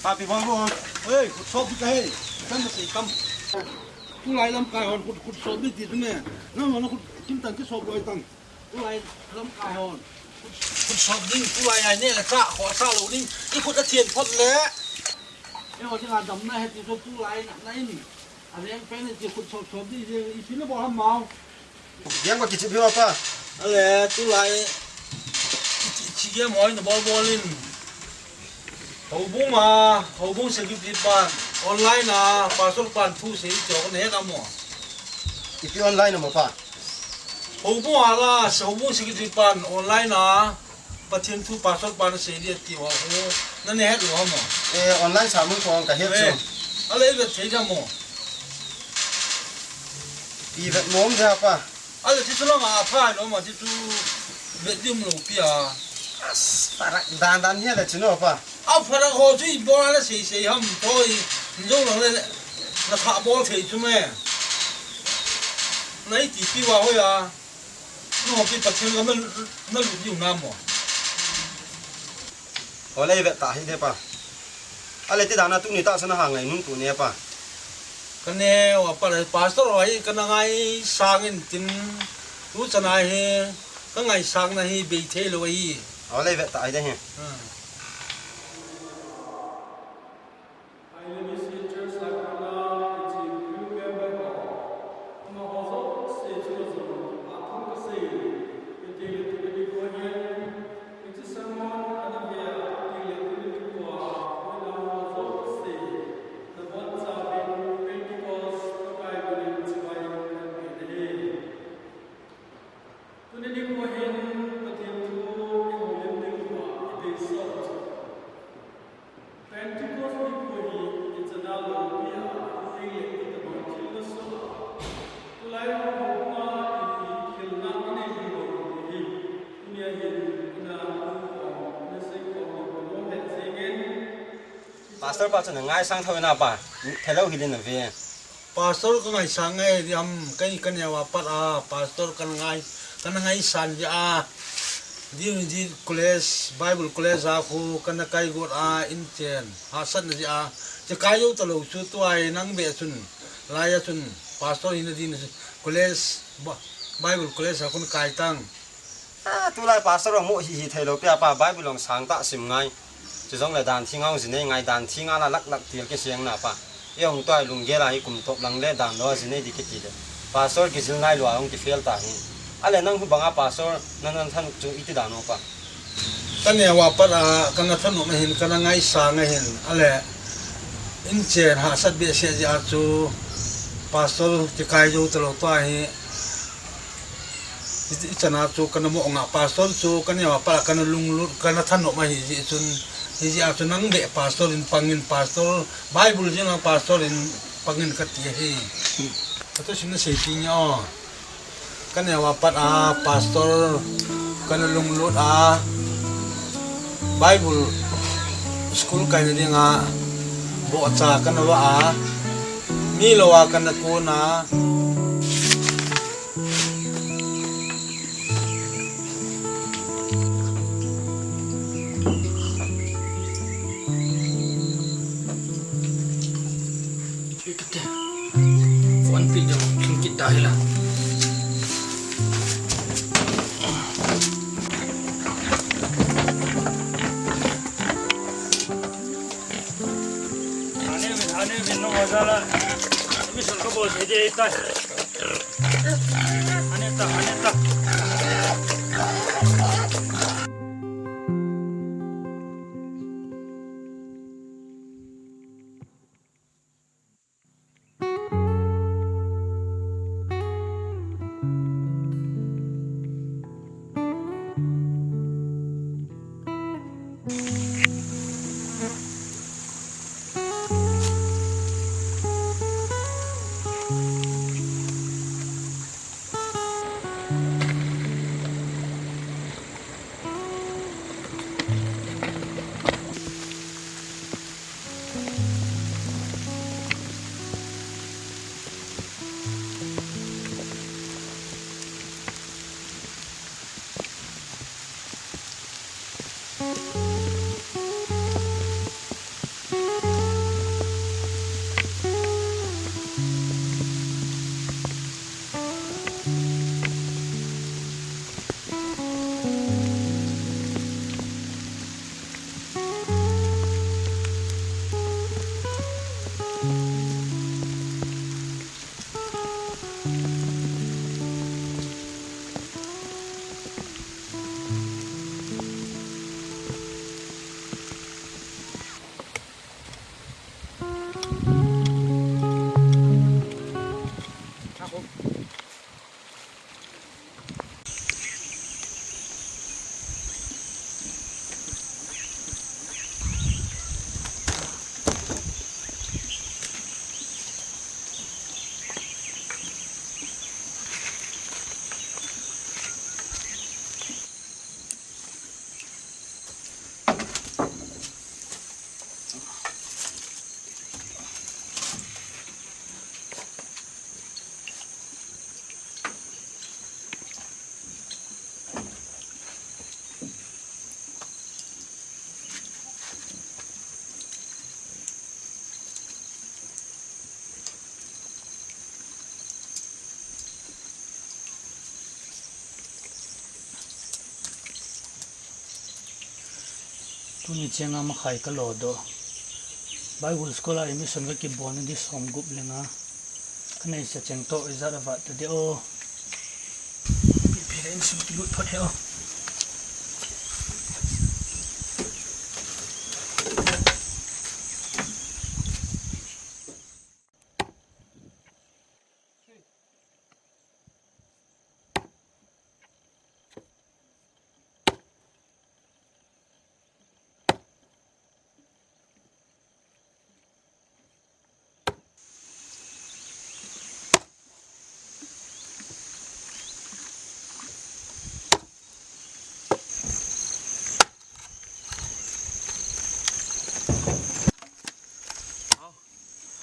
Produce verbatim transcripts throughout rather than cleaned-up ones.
Happy birthday. Hey, khut sop di ka he. Kan ka sei kam. Tulai lamkai hon khut, khut sop di ti tu me. Nang hon khut kim tan ki sop loi tan. Tulai lamkai hon. Khut, khut sop ding, tulai ai ne la cha, kho cha lo ding. I khut a thian phot le. E ho ding a dam na he ti so tulai na, na in. A leng pen ti khut sop sop di, i pin na bol ham mau. Game ko kichep hi apa? Ale, tulai. Chi, chi game hoi na bol bol in. Houbung a, houbung secretary pan, online a, pastor pan thu sei cho na he na mo. Ipi online mo pa? Houbung a la, houbung secretary pan, online a, Pathen thu pastor pan sei dia ti ho. Na ne het lo mo. Eh, online sermon ko ka het cho. Ale, i vet thei da mo. I vet mo om da pa. Ale, ti chu lo ma pha lo ma ti chu vet dim lo pi a. As, parak dan dan hi le chu no pa. A pharak ho chu i bol a na sei sei ham toi. Ni jong lang le na kha bol thei chu me. Na i ti pi wa ho ya. Nu ho pi Pathen lam na, na lut diu na mo. Ho le vet ta hi de pa. Ale ti dan a tuni ta sa na ha ngai nun tu ne pa. Ka ne wa pa le pastor wa hi ka na ngai sang in tin tu cha na hi ka ngai sang na hi bei thei lo hi. Ho le vet ta hi de hi. Hmm. Tuni nikho hin Pathen thu i holim ding uva i deisah u chu Pentecost nikho hi i chana loupi a, i teng le i tabang thil na soh a. Tulai ho ho a i khelna i nei ding lou hi. Tunia hin i na um khom, i na sei khom ding ka nom het jeng in. Pastor pa chu na ngaisang thou na pa, thelou hi din na ve. Pastor ka ngaisang ngai diam, kei ka neo a pat a, pastor ka ngai, ka na ngaisan dia. Di, di college, Bible college a khu ka na kai got a, in chen, hahsatna dia. Che kai jou talou chu tua nang be chun, lai a chun, pastor hina din college, Ba-, Bible college a khu na kai tang. Ah, tulai pastor hung mu hi hi thei lou pia pa, Bible hung sang tah sim ngai. Chu jong le dan thing hung ji nei ngai, dan thing a la lak lak til kiseng na pa. I hung tuai lunggel a hi kum top lang le dan lou a ji nei di kiti le. Pastor kijil nai lou a hung kifel ta hi. Ale nang hu bang a pastor na na thanop chu iti dan u pa. Ka neo a pat a, ka na thanop a hin, ka na ngaisang a hin. Ale in chen hahsat behseh jeh a chu pastor che kai jou talou tua hi. I, i chana chu ka na mo nga pastor chu ka neo a pat a ka na lunglut, ka na thanop a hi jeh chun, hi jeh a chu nang be pastor in pang in pastor, Bible jing a pastor in pang in ka ti a hi. Ka tu sim na sei pi nge o. Ka neo a pat a pastor ka na lunglut a, Bible school kai na ding a, bohcha ka na va a, mi lou a ka na kun a. Kate. Phone pi dong, king kita hila. Ane, ane, no mazala. Mission ko bol de tai. Ane ta, ane ta. Tuni chenga makhai ka lo doh. Bible School a admission ka kibolna di som gup lenga. Ka neisa cheng toh ijat a vat ta de o. Pi pi le insung kilut phot he o.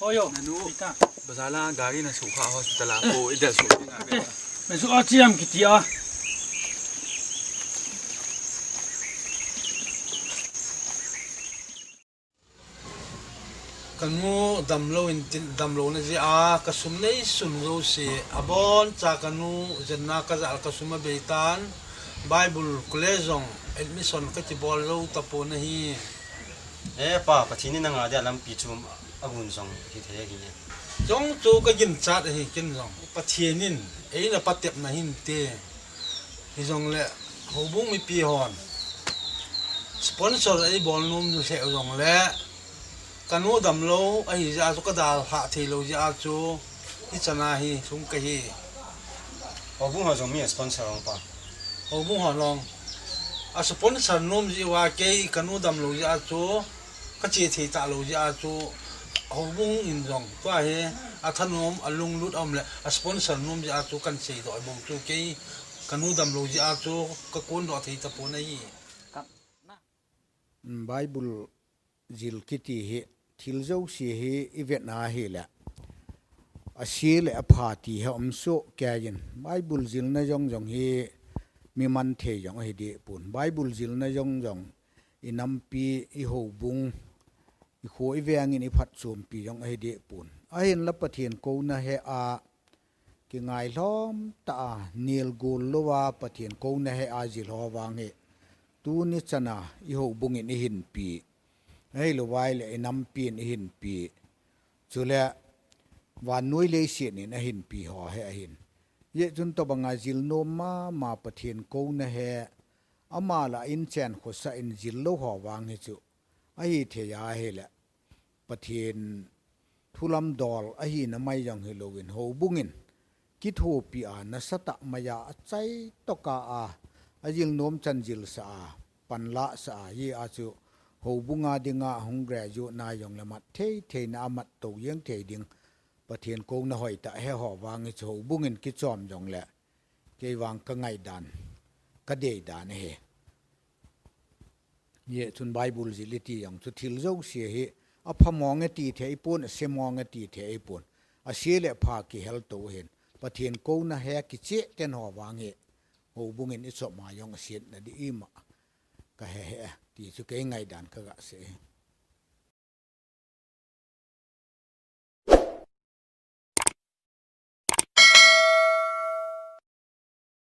Hoyo. Nanu, ita. Bazar la gari na sukha hospital a ko idel su dinga. Ate, me su a chiam kiti a. Kanu damlo in tin, damlo na jia, kasum nei sum jouse, abon cha kanu jenna kajal kasum abeitan, Bible college jong admission kakibol jou tapon ahi. E pa, Pathen in nanga dia lampi chu agun jong hithei ahi. Jong chu kaginchat ahi ken jong. Pathen in eina patepna hinte. Hijongle houbung mipi hon sponsor eibol nom lheh jongle, kanu damlou ahi jeh a chu kadalhah theilou jeh a chu hichan a hi lhung kahi. Houbung ho jong mi a sponsor ong pa. Houbung ho long a sponsor nom jeh uva kei kanu damlou jeh a chu kache thei talou jeh a chu houbung in jong tua hi athanom alunglut aum le a sponsor nom jeh a chu kan seidoh bou chu kei kanu damlou jeh a chu kakondoh thei tapon ahi. Bible jil kiti hi thil jouse hi ivet na hile ase le apha ti hi umsoh keiyin. Bible jilna jong jong hi mi manthei jong ahi deh pon. Bible jilna jong jong inampi, ihoubung, ikho iveng in iphatchompi jong ahi deh pon. Ahinla Pathen kouna he a kingailhom tah a, nelgol louva Pathen kouna he a jil ho vang hi tuni chana ihoubung in ihinpi, ahilouvai le inampi in ihinpi, chule vannoi leiset in ahinpi ho hi ahin. Hijeh chun tobanga jilnom mama Pathen kouna he, ama lah a inchen khosah in jil lou ho vang hi chu ahithei ahile Pathen thulamdol ahina mai jong hilouvin houbung in kithopi a nasatah maiya achaitoh a, ajilnom chan jilsah a, panlahsah a, hijeh a chu houbung a dinga hung graduate na jongle mat thei theina a mat tou jeng thei ding Pathen kouna hoitah he ho vang hi chu houbung in kichom jongle kei vang kangaidan, kadeidan ahi. Hijeh chun Bible jil iti jong chu thil jouse hi apha mong e ti thei pon, ase mong e ti thei pon. Ase le apha kihel tou ahin. Pathen kouna he kicheh ten ho vang hi houbung in ichop ma jong asetna di ima kahe he ti chu kei ngaidan kaga sei.